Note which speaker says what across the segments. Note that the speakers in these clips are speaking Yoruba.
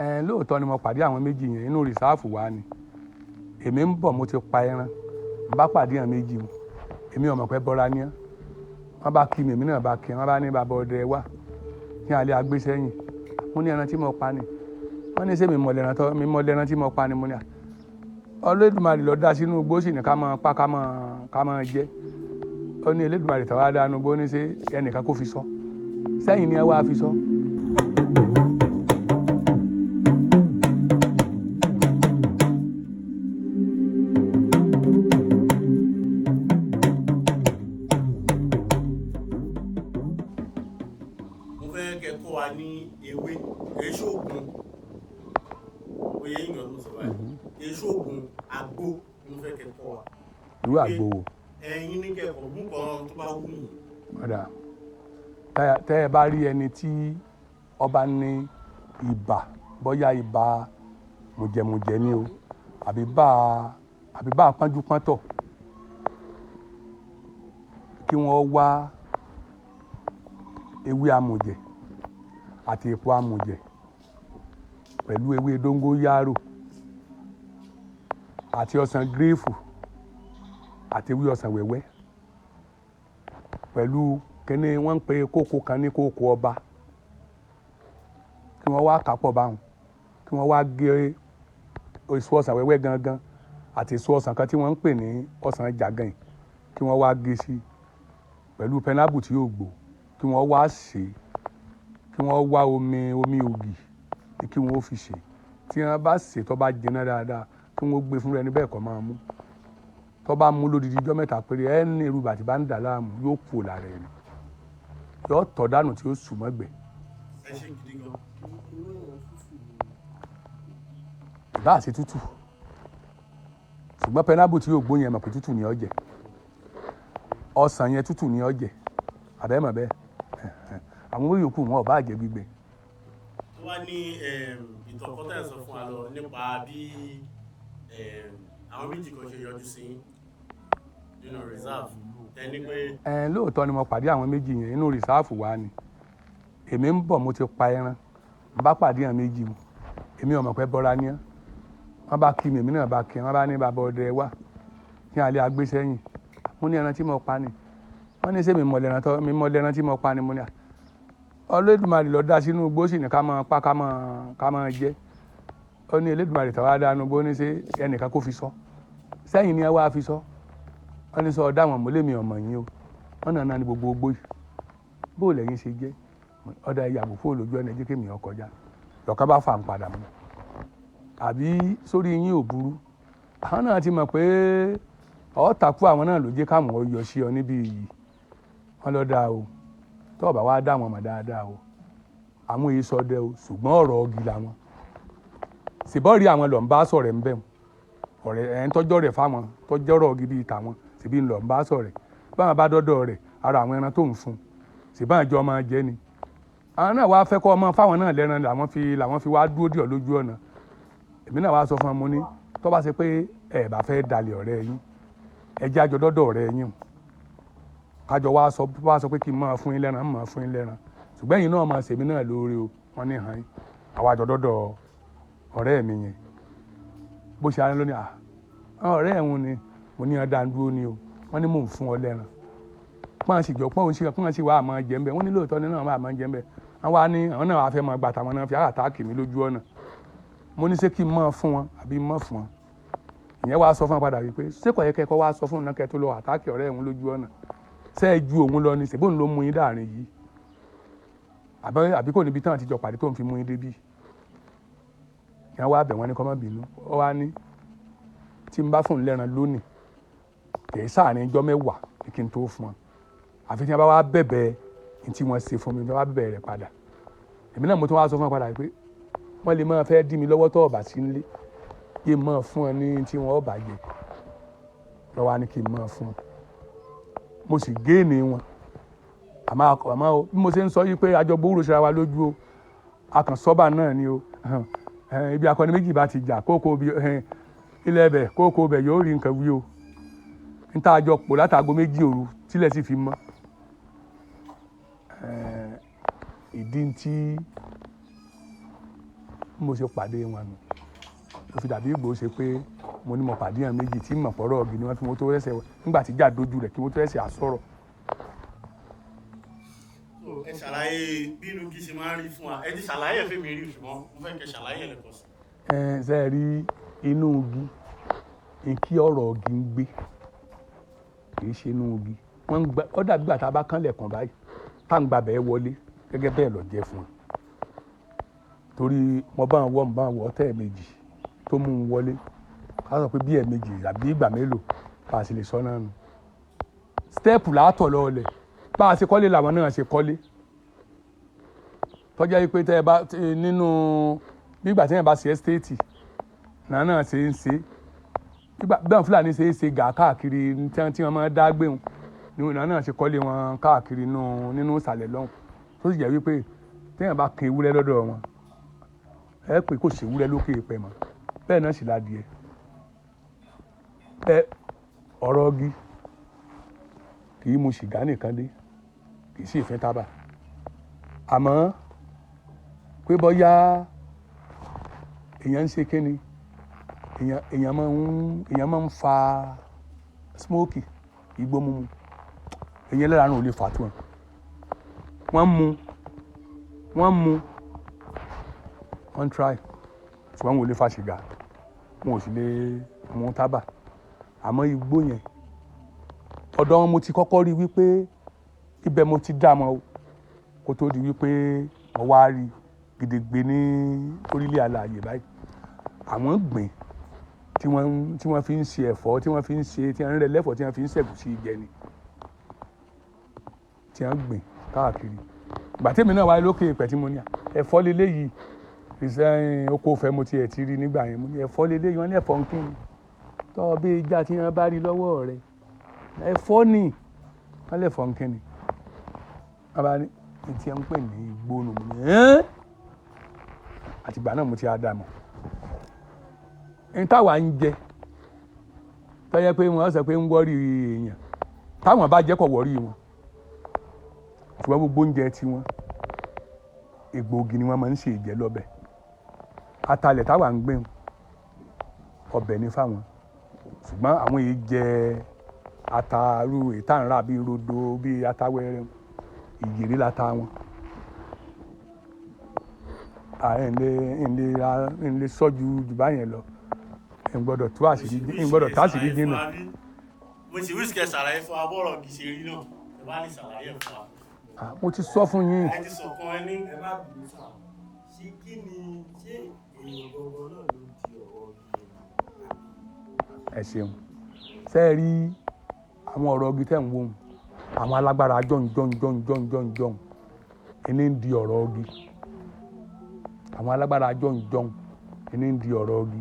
Speaker 1: Ẹ lóòótọ́ ni mo pàdé àwọn méjì yẹn, inú rìsáàfù wa ni. Èmi ń bọ̀, mo ti pa ẹran, n bá pàdé àwọn méjì wọn. Èmi ò mọ̀ pé bọ́ra ni wọ́n. Wọ́n bá kí mi, èmi náà bá kí wọn. Wọ́n bá ní bàbá ọdẹ wà ní alẹ́ agbésẹ́yìn. Mo ní ẹran tí mo pa ni. Wọ́n ní ṣé mi mọ̀ lẹ́ran tọ́ mi mọ̀ lẹ́ran tí mo pa ni. Mo ní à, Olódùmarè ló dá sínú igbó, sì ní ká máa pa, ká máa jẹ. Ó ní Elédùmarè tó wá dá inú igbó ní ṣé ẹnìkan kó fi sọ sẹ́yìn ni ẹ wá fi sọ.
Speaker 2: Mo fẹ́ kẹ́ kọ́ wa ní ewé èso ògùn oyè yìnyín tó sọ báyìí, èso ògùn àgbo ni mo fẹ́ kẹ́ kọ́ wa.
Speaker 1: Irú àgbo wo?
Speaker 2: Ẹ̀yin ní kẹ́kọ̀ọ́ mú kan tó bá wù yín.
Speaker 1: Ọ̀dà, tẹ́ ẹ bá rí ẹni tí ọba ní ibà, bóyá ibà mùjẹ̀mùjẹ̀ ni o, àbí bá pọ́njúpọ́ntọ̀, kí wọ́n wá ewé amùjẹ̀ àti èpo amùjẹ̀ pẹ̀lú ewé dóngóyárò àti ọsàn gíréfù àti ewé ọsàn wẹ́wẹ́ pẹ̀lú kíní wọ́n ń pe kókó kan ní kókó ọba, kí wọ́n wá kápọ̀ báwọn, kí wọ́n wá gé èso ọsàn wẹ́wẹ́ gangan àti èso ọsàn kan tí wọ́n ń pè ní ọsàn jàgàn, kí wọ́n wá gé sí pẹ̀lú pẹnápù tí yóò gbó, kí wọ́n wá sè é, kí wọ́n wá omi ògì ní kí wọ́n ó fi sè é. Tí wọ́n bá sè é, tó bá jiná dáadáa, kí wọ́n gbé fún ẹni bẹ́ẹ̀ kó máa mú. Tó bá mú lódidi ijọ́ 3 péré, ẹ ní irú bàtí bá ń dà láàmú yóò kú lára ẹni, yóò tọ̀ dànù tí ó sùn mọ́gbẹ́.
Speaker 2: Ẹ ṣe gidi gan.
Speaker 1: Ìbá àṣẹ tútù, ṣùgbọ́n pẹnápù tí yóò gbó yẹn, mọ̀ pé tútù ni ó jẹ. Ọsàn yẹn tútù ni ó jẹ, àbẹ́mọ̀ bẹ́ẹ̀. Àwọn owó yòókù wọn ò bá jẹ gbígbẹ.
Speaker 2: Tó wá ní ìtàn kan tẹ́ ẹ̀ sọ fún wa lọ nípa bí àwọn méjì kan ṣe yọjú sí yín nínú reserve, tẹ́ ní pé.
Speaker 1: Ẹ lóòótọ́ ni mo pàdé àwọn méjì yẹn, inú rìsáàfù wa ni. Èmi ń bọ̀, mo ti pa ẹran, n bá pàdé àwọn méjì wọn. Èmi ò mọ̀ pé bọ́ra ni wọ́n. Wọ́n bá kí mi, èmi náà bá kí wọn. Wọ́n bá ní bàbá ọdẹ wà ní alẹ́ agbésẹ́yìn. Mo ní ẹran tí mo pa ni. Wọ́n ní ṣé mi mọ̀ lẹ́ran tọ́ mi mọ̀ lẹ́ran tí mo pa ni. Mo ní à, Olódùmarè ló dá sínú igbó, sì ní ká máa pa, ká máa jẹ. Ó ní Elédùmarè tó wá dá inú igbó ní ṣé ẹnìkan kó fi sọ sẹ́yìn ni ẹ wá fi sọ. Wọ́n ní sọ ọ̀dà wọn mọ́lẹ́mí ọmọ yín o. Wọ́n náà ní gbogbo ogbó yìí, bó lẹ́yìn ṣe jẹ́ ọ̀dà ìyàgò fún olójú ẹni jẹ́ kémi ọkọjá lọ́kàn bá fà ń padà mọ́ àbí sórí yín ò burú. Àwọn náà ti mọ̀ pé ọ̀ọ́tàkù àwọn náà ló jẹ́ káwọn yọ sí ọ níbí yìí. Wọ́n lọ dáa o, tó o bá wá dá wọn mọ̀ dáadáa o, àwọn èyí sọdẹ o, ṣùgbọ́n ọ̀rọ̀ ọ̀gì làwọn ṣèbọ́ọ̀rí àwọn lọ́n bá sọ̀rẹ̀ ń bẹ̀ wọ́n. Ọ̀rẹ́ ẹ̀ ń tọ́jọ́ rẹ̀ fáwọn tọ́jọ́ rọ̀ gidi tàwọn ṣèbí ń lọ ń bá sọ̀rẹ̀ báwọn bá dọ́dọ̀ rẹ̀ ara àwọn ẹran tó ń fún ṣèbá àjọ máa jẹ́ ni. Àwọn náà wàá fẹ́ kọ́ ọmọ fáwọn náà lẹ́ran, làwọn fi wá dúró dì ọ́ lójú ọ̀nà. Èmi náà wàá sọ fún ọmọ ní tó bá ṣe pé ẹ bá fẹ́ dalẹ̀ ọ̀rẹ́ yín, ẹ jẹ́ àjọ dọ́dọ̀ ọ̀rẹ́ yín o, kájọ wá sọ pé kí n máa fún yín lẹ́ran, máa fún yín lẹ́ran, ṣùgbọ́n ẹ̀yin náà máa ṣèmi náà lóore o. Wọ́n ní hàn yín àwa àjọ dọ́dọ̀ ọ̀rẹ́ mi yẹn. Bó ṣe ara lónìí, à ọ̀rẹ́ ẹ̀hún ni mo ní ọ̀dà dúró ni o. Wọ́n ní mò ń fún ọ lẹ́ran, pọ́n sì jọ pọ́n sì pọ́n sì wá àmọ́ jẹ́ ń bẹ́. Wọ́n ní lóòótọ́ ní náà máa jẹ́ ń bẹ́. Wọ́n wá ní àwọn náà wàá fẹ́ máa gbà tàwọn náà fi attack mi lójú ọ̀nà. Mo ní ṣé kí n máa fún wọn àbí má fún wọn? Ìyẹn wàá sọ fún wọn padà wípé ṣé kò yẹ kẹ́kọ̀ọ́ wá sọ fún òun náà kẹ́ tó lọ attack ọ̀rẹ́ ẹ̀hún lójú ọ̀nà? Ṣé ẹ ju òun lọ ni? Ṣèbóun ló mú yín dáàrin yìí? Àbí kò níbi tán àtijọ́ pàdé tó ń fi mú yín débí? Ìyẹn wá bẹ̀ wọ́n ní kó má bínú. Ó wá ní tí n bá fún un lẹ́ran lónìí, kì í sáàrin ijọ́ 10 ní kí n tó fún wọn, àfi tí wọ́n bá wá bẹ̀bẹ̀ ní tí wọ́n ṣe fún mi, tí wọ́n bá bẹ̀bẹ̀ rẹ̀ padà. Èmi náà mo tún wá sọ fún wọn padà pé wọ́n lè máa fẹ́ dí mi lọ́wọ́ tó ọ̀bà sí nílé, yé máa fún wọn ní tí wọ́n ọ̀bà jẹ lọ́wọ́ á ní kí n máa fún wọn. Mo sì géènì wọn. Àmọ́ bí mo ṣe ń sọ yìí pé àjọ gbówúrò síra wa lójú o, akànsọ́bà náà ni o. Ibi akọni méjì bá ti jà, kókó ilẹ̀ ẹbẹ̀ kókó bẹ̀ yóò rí nǹkan wí o. Níta àjọ pò látago 2 òru tílẹ̀ sì fi mọ́. Ìdí tí Bí mo ṣe pàdé wọn nù ló fi dàbí ìgbò ṣe pé mo ní mo pàdé àwọn méjì tí mọ̀ pọ̀rọ̀ ọ̀gì ni wọ́n fi mo tó rẹ́sẹ̀ nígbà tí ìjà dojú rẹ̀ kí mo tó rẹ́sẹ̀ àsọ̀rọ̀.
Speaker 2: So, ẹ ṣàlàyé bí inú igi ṣe máa ń rí fún wa. Ẹ ti ṣàlàyé ẹ̀ fún mi rí, ṣùgbọ́n mo fẹ́ kẹ́ ṣàlàyé ẹ̀ lẹ́ẹ̀kan sí.
Speaker 1: Ẹ ṣe rí inú igi kí ọ̀rọ̀ igi ń gbé, kì í ṣe inú igi wọ́n ń gba. Ó dàbí ìgbà tá a bá kánlẹ̀kùn báyìí tá à ń gba bẹ́ẹ̀ wọlé, gẹ́gẹ́ bẹ́ẹ̀ lọ jẹ́ fún wọn. Torí mo bá wọn wọ́, mo bá wọn wọ́ tẹ́ méjì tó mú un wọlé, ká sọ pé bí ẹ̀ẹ̀mejì àbí ìgbà mélòó bá a sì lè sọ náà nù. Step látọ̀ lọ́ọ̀lẹ̀ bá a ṣe kọ́lé làwọn náà ṣe kọ́lé, tọ́jà yìí pé tẹ́ ẹ bá nínú bí ìgbà tí yẹn bá ṣe estate náà ṣe ń ṣe bí àwọn Fúlàní ṣe é ṣe gà káàkiri tí wọ́n máa dá gbéhùn ní ìnáwó náà ṣe kọ́lé wọn káàkiri nínú ìsàlẹ̀ lọ́hùn. Tó sì jẹ́ wípé téèyàn bá kan ewúrẹ́ lọ́dọ̀ wọn, ẹ pé kò sí ewúrẹ́ lókè pẹ̀ mọ́, bẹ́ẹ̀ náà sì ládìẹ. Ẹ ọ̀rọ̀ igi kì í mu sìgá nìkan dé, kì í sì fẹ́ tábà, àmọ́ pé bọ́yá èèyàn ń ṣe kíni, èèyàn máa ń fa smoke, igbó mímu, èèyàn ẹlẹ́ran ò lè fà tó wọn. Wọ́n mu, wọ́n mu, wọ́n try, ṣùgbọ́n wọn ò lè fa sìgá, wọn ò sì lè mu tábà. Àmọ́ igbó yẹn, ọ̀dọ̀ wọn mo ti kọ́kọ́ rí wípé ibẹ̀ mo ti dá mọ́ o, kó tó di wípé mo wá rí gidigbe ní orílẹ̀ alààyè báyìí. Àwọn gbìn tí wọ́n fi ń ṣe ẹ̀fọ́, tí wọ́n fi ń ṣe, tí wọ́n ń rẹ lẹ́fọ̀ọ́, tí wọ́n fi ń ṣẹ̀gúsí jẹ ni, tí wọ́n gbìn káàkiri. Ìgbà tèmi náà wáyé lókè ìpẹ́ tí mo ní à ẹ̀fọ́ leléyìí ìṣe oko fẹ́, mo tiẹ̀ ti rí nígbà yẹn. Mo ní ẹ̀fọ́ leléyìí, wọ́n ní ẹ̀fọ́ ń kíni tọ́ bí ìjà tí wọ́n bá rí lọ́wọ́ rẹ̀, ẹ̀fọ́ ni wọ́n lè fọ́ ń kíni. Wọ́n bá ní ní tí wọ́n ń pè ní igbó nù. Mo ní ẹ́n, àtìgbà náà mo ti á dà mọ̀ ní táwa ń jẹ tọ́jẹ́ pé wọ́n sọ pé ń wọ́rí èèyàn, táwọn bá jẹ́ kọ̀ wọ́rí wọn. Ṣùgbọ́n gbogbo oúnjẹ tiwọn, egbòogi ni wọ́n máa ń ṣe ìjẹ́ lọ́bẹ̀. Atalẹ̀ táwa ń gbé ọbẹ̀ ní fáwọn, ṣùgbọ́n àwọn yìí jẹ ataru èyí tá à ń rà bíi rodo, bíi atawẹ́rẹ́, ìyèrè láta wọn. Ǹlẹ́ sọ́jú jù báyẹn lọ, ń gbọ́dọ̀ tú àṣírí, ń gbọ́dọ̀ tú àṣírí jìnnà.
Speaker 2: Mo sì wish kẹ́ ṣàlàyé fún wa bọ́rọ̀ kì í ṣe rí náà. Ẹ bá lè ṣàlàyé ẹ̀ fún wa.
Speaker 1: Ah, mo ti sọ fún yín.
Speaker 2: Ẹ ti sọ kan ẹ ní.
Speaker 3: Ẹ má bínú sá, ṣé kí ni, ṣé èèyàn gangan náà ló di ọ̀rọ̀ igi yẹn?
Speaker 1: Ẹ ṣeun. Ṣe é rí àwọn ọ̀rọ̀ igi tẹ́ ń wò ó, àwọn alágbára jọ̀ǹ jọ̀ǹ jọ̀ǹ jọ̀ǹ jọ̀ǹ jọ̀ǹ ẹni ń di ọ̀rọ̀ igi. Àwọn alágbára jọ̀ǹ jọ̀ǹ ẹni ń di ọ̀rọ̀ igi.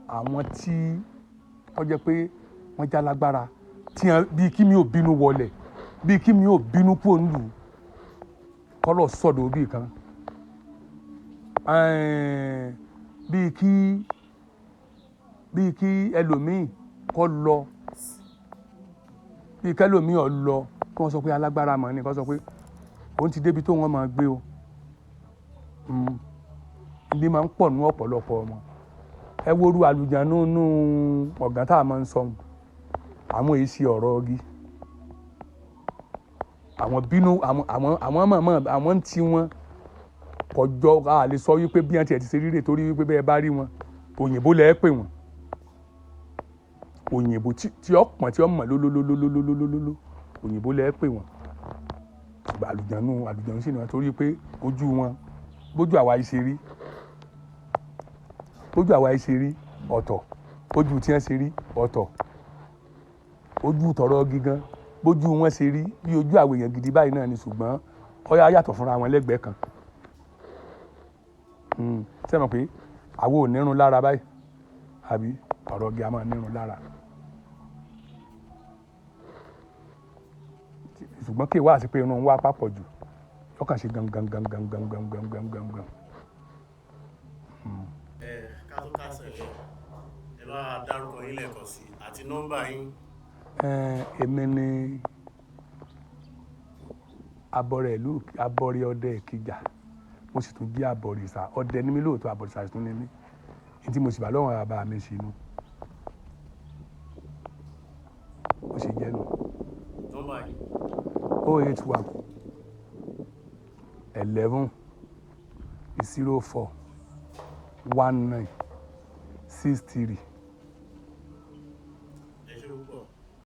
Speaker 1: Àwọn tí wọ́n jẹ́ pé wọ́n já lágbára tí wọ́n bíi kí mi ò bínú wọlẹ̀, bíi kí mi ò bínú kúrò nílùú kọ́lọ̀ sọ̀dọ̀ bíi kan, bíi kí ẹlòmíì kọ́ lọ, bíi kẹlòmíì ọ̀ lọ, kí wọ́n sọ pé alágbára mọ̀ ni, kí wọ́n sọ pé òun ti débi tó wọ́n máa gbé o. Ilé máa ń pọ̀ ní ọ̀pọ̀lọpọ̀ ọmọ. Ẹ woru àlùjánu nú ọ̀gán tá a máa ń sọ, àwọn èyí ṣe ọ̀rọ̀ igi. Àwọn bínú, àwọn mọ̀mọ́ àwọn ń ti wọn kọjọ. A lè sọ wípé bí wọ́n tiẹ̀ ti ṣe rírè, torí wípé bẹ́ẹ̀ bá rí wọn, òyìnbó lẹ́ẹ̀ pè wọ́n, òyìnbó tí ó pọ̀n, tí ó mọ̀ lólólólólólólóló, òyìnbó lẹ́ẹ̀ pè wọ́n. Ṣùgbọ́n àlùjánu, àlùjánu sì ni wọ́n, torí pé ojú wọn, bójú àwa yìí ṣe rí, bójú àwa yìí ṣe rí ọ̀tọ̀, ojú tí wọ́n ṣe rí ọ̀tọ̀. Ojú tọ̀rọ̀ gígan, bójú wọn ṣe rí bí ojú àwọn èèyàn gidi báyìí náà ni, ṣùgbọ́n ó yá yàtọ̀ fúnra wọn lẹ́gbẹ̀ẹ́ kan. Ṣé ẹ mọ̀ pé àwọn ò nírun lára báyìí, àbí ọ̀rọ̀ igi a máa nírun lára? Ṣùgbọ́n kí wá sí pé irun wa papọ̀ jù, ó kàn ṣe gangan gangan gangan gangan gangan.
Speaker 2: Ẹ ká tó kásẹ̀ lọ, ẹ bá wa dárúkọ yín lẹ́ẹ̀kan sí àti nọ́mbà yín.
Speaker 1: Èmi ni abọrẹ̀ ìlú, abọrẹ̀ ọdẹ Ìkìjà. Mo Mo sì tún jẹ́ àbọ̀rìṣà. Ọdẹ ní mi lóòótọ́, àbọ̀rìṣà sì tún ní mí. Ní tí mo sì bá lọ́wọ́ bàbá mi ṣe inú ó sì jẹ́ nu.
Speaker 2: Nọ́mbà yìí?
Speaker 1: 081 11 04 19 63.